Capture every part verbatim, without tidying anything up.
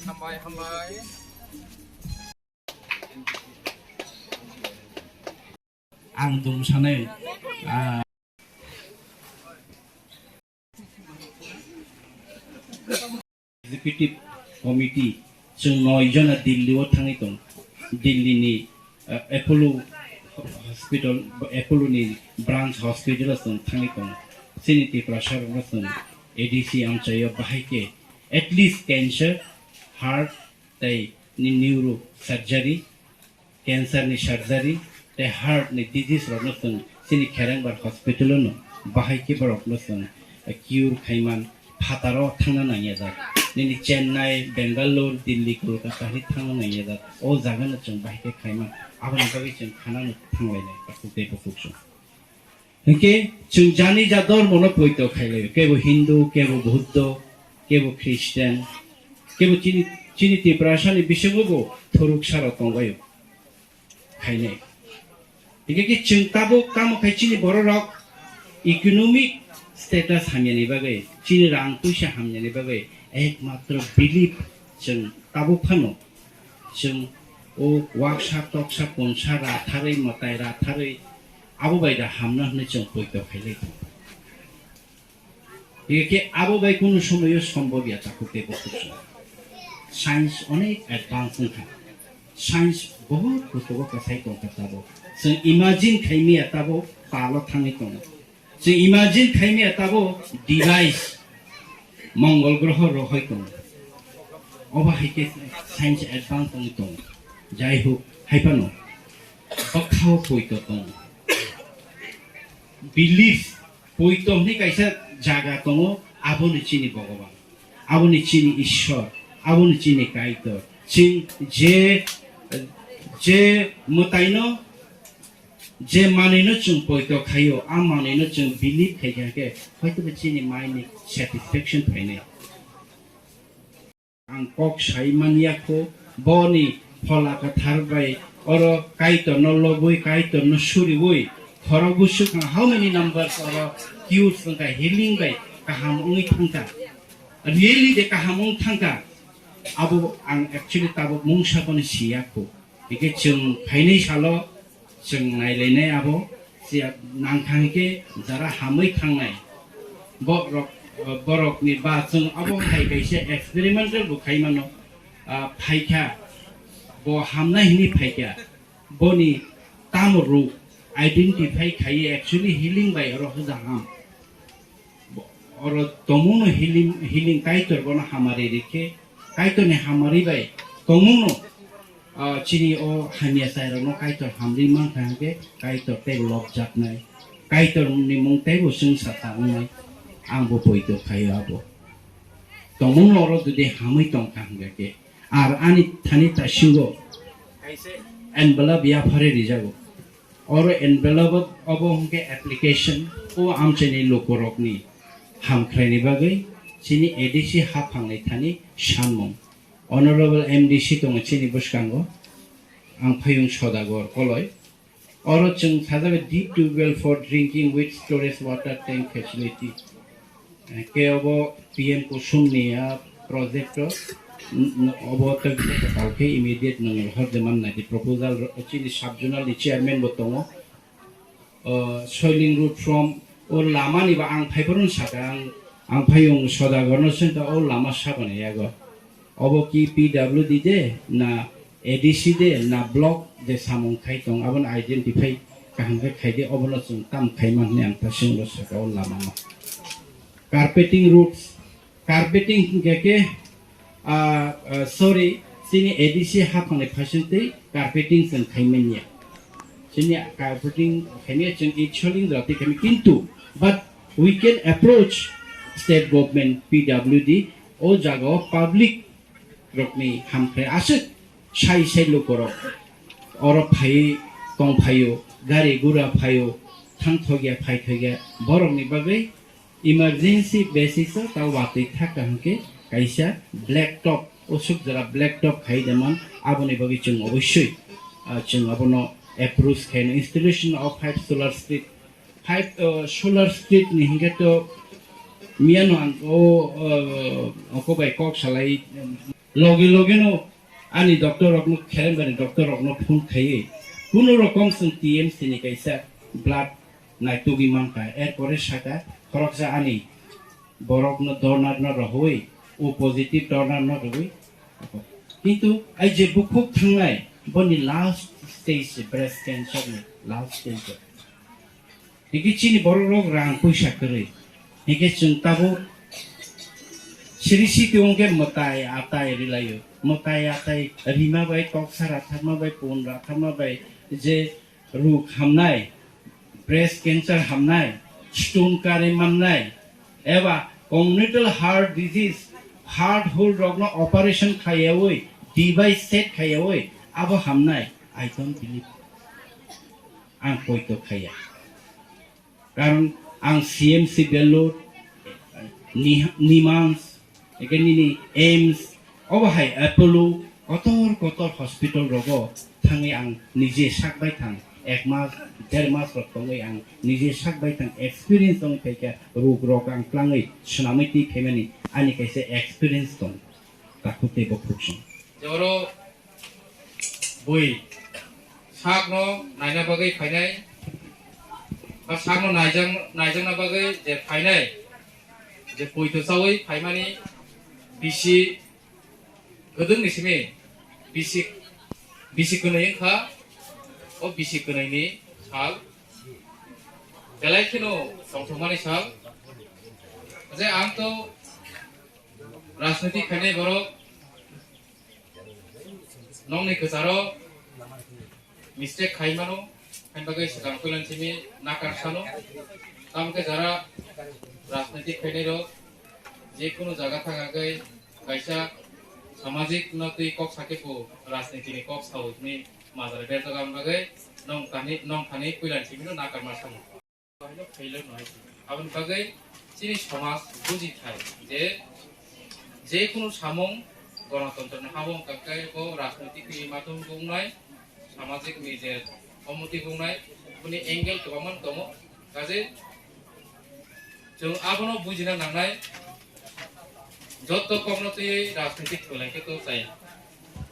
Hambai, hambai. Ang tong sanai, ah, Executive Committee, chwng noi jona Delhi o thangwi tong. Delhi ni, ah, Apollo Hospital, Apollo ni branch hospital o chwng thangwi tong. Chini Tiprasa rok no chwng A D C amchaio bahai khe at least cancer, heart tei ni neuro surgery, cancer ni surgery tei heart ni disease rok no chwng chini Kherengbar hospital o no bahai khe borok no chwng cure khaiman phataro thangna nangya jak. Nini Chennai, Bangalore, Delhi, Kolkata hai thangna nangya jak. O jaga no chwng bahai khe khaiman aboni bagwi chwng khana no thanglainai. Aswk tei bukhuk chwng. Hinkhe chwng jani ja dhormo no poito khailai, kebo Hindu, kebo Buddho, kebo Christian, kebo chini, chini Tiprasa ni bisingo bo thoruk saro tongbaio khainai. Hinkhe khe chwng tabuk tamo khai chini bororok economic status hamyani bagwi, chini rang puisa hamyani bagwi ekmatro belief chwng tabuk phano chwng o waksa toksa punsa ratharwi mwtai ratharwi abo bai da hamna hwnwi chwng poito khailai tongo. Hingkhe abo bai kunu somoyo sombobya takhuk tei bukhuk chwng. Science onek advance wngkha. Science bohut kuchugo kwsai tongkha tabuk. Chwng imagine khaimaya tabuk talo thangwi tongo. Chwng imagine khaimaya tabuk device Mongol groho rohoi tongo. Obo hai khe science advance wngwi tongo. Jai hok, hai phano bwkhao poito tongo. Belief, poito hwnwi kaisa jaga tongo, aboni chini Bhogoban, aboni chini Ishwar, aboni chini Kaitor. Chwng je, je mwtaino, je manwino chwng poito khaio, a manwino chwng believe khaikha khe, hoitoba chini mind ni satisfaction phainai. Ang kok sai manya kho, boni Phola Kwthar bai oro Kaitorno lobwi, Kaitorno suriwi, khorok bwswk ang how many numbers oro cures wngkha, healing bai kaham wngwi thangkha. Really de kaham wng thangkha. Abo ang actually tabuk mungsa boni siya kho. Hingke chwng phainai salo chwng nailainai abo, siya nangkha hingke jara hamwi thangnai. Borok, borokni ba chwng abo hai kaisa experimental bo khai mano, ah, phaikha, bo hamnai hwnwi phaikha. Boni tamo rok identify khaiwi actually healing bai oro hoja ham. Oro tongmungno healing, healing Kaitor bono hamari rikhe, Kaitorni hamari bai tongmungno, ah, chini o hamya chairokno Kaitor hamri mankha hwnkhe Kaitor tei lobjaknai, Kaitorni mung teibo chwngsa ta wngnai, ang bo poito khaio abo. Tongmungno oro jodi hamwi tongkha hwnkhe, ar ani thani ta singo envelope yaphare rijago. Oro envelope obo hwnkhe application o amchaini lukurokni hamkhraini bagwi chini A D C haphangni thani sanmung. Honorable M D C tongo chini bwskango, ang Phayung Sodagar Koloi. Oro chwng sajagwi deep tubewell for drinking with storage water tank facility. Ke obo P M Kusum ni a project o, n-, n-, obo tei khe immediate nwng rohor de man nai di proposal ro-, chini sub zonal ni chairman bo tongo. O Soiling road from o lama ni ba ang phai phuru saka ang, ang Phayung Sodagar no sengka o lama saka ni yago. Obo ki P W D de na A D C de na block de samung khai tong abono identify kaham khe khai di obono chwng tam khai man hwnwi ang ta senglo saka o lama no. Carpeting roads, carpeting hwnkhe khe, ah, ah, sorry, chini A D C haphangni phaising tei carpeting chwng khai manya. Chini carpeting khaimya chwng i soling rati khaimya kintu, but we can approach state government P W D o jaga o public rokni hamkrai aswk sai sai lukorok oro phaiwi tong phaio, gari gura phaio, thang thokya phai thokya borokni bagwi emergency basis o ta watwi thaka hwnkhe kaisa black top, usuk jora black top khai deman aboni bagwi chwng obosoi, ah, chwng abono approach khaino installation of five solar street, five, uh, solar street ni hingke to Miyano ang o, o, oko bai kok salai, logi logi no ani doctor rok no khereng bani doctor rok no phone khaiwi kunu rokom chwng T M C ni kaisa blood naitugwi mankha, er pore saka khoroksa ani borok no donor no rohoi, o positive donor no rohoi. Kintu ai je bukhuk thangnai boni last stage breast cancer ni last stage. Hingke chini borok rok rang puisa kwrwi. Hingke chwng tabuk siri siti wngkhe mwtai atai rilaio. Mwtai atai rima bai, toksa ratharma bai, pun ratharma bai je ruk hamnai, breast cancer hamnai, stone kare mannai, eba congenital heart disease, heart hole rokno operation khaiyawi, device set khaiyawi, abo hamnai, I don't believe. Ang poito khaiya. Karon ang C M C Belur, Ni-, Nimans, eke nini AIMS, obo hai Apollo, kotor kotor hospital rogo thangwi ang nije sak bai thang, ek mas, der mas rok tongwi ang nije sak bai thang experience tongwi phaikha, ruk rok ang twlangwi swnamwi twi phaimani ani kaisa experience tong, takhuk tei bokhuk song. Joro bui sakno naina bagwi phainai, ba sakno naijak-, naijakna bagwi je phainai, je poito chawi phaimani bisi kwdwkni simi bisi, bisi kwnwi wngkha, o bisi kwnwini sal, belai kheno tongthokmani sal. Je ang to rajniti khainai borok, nokni kwcharo mistake khai mano, hain bagwi swkang koilan simi nakar sano. Tamo khe jara rajniti khainai rok je kunu jaga thang agwi kaisa samajik no twi kok sakhe bo rajniti ni kok sao hwnwi majra berjak, aboni bagwi nong thani, nong thani koilan simi no nakar ma sano. Aboni bagwi chini somaj buji thai je, je kunu samung gonotontro ni habo wngkha khe bo rajnoitik ni mathom bo wngnai, samajik ni je omoti bo wngnai, boni angle kwbangma tongo. Kaje chwng abono bujina nangnai, jotto kokno twiwi rajnoitik kwlai khe to chaya.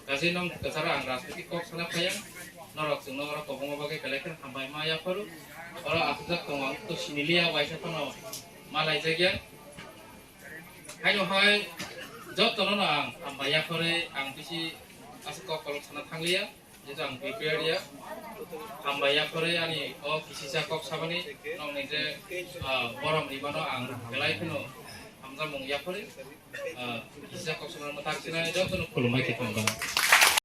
Kaje nong kwcharo ang rajnoitik kok sana phaiya, norok chwngno oro kwbangma bagwi belai kheno hambai ma yapharo. Oro aswkjak tongo, ang to siniliya, waisa phano ma laijakya. Haino hai jottono no ang hambai yaphare, ang bisi aswk kok kolok sana thangliya, jeto ang prepared ya. Hambai yaphare ani o kisisa kok samani, nokni je, ah, borom rimano ang belai kheno hamjakmung yaphare. Ah, kisa kok samani mwthang sinai jotono khulumbai khe tongkha.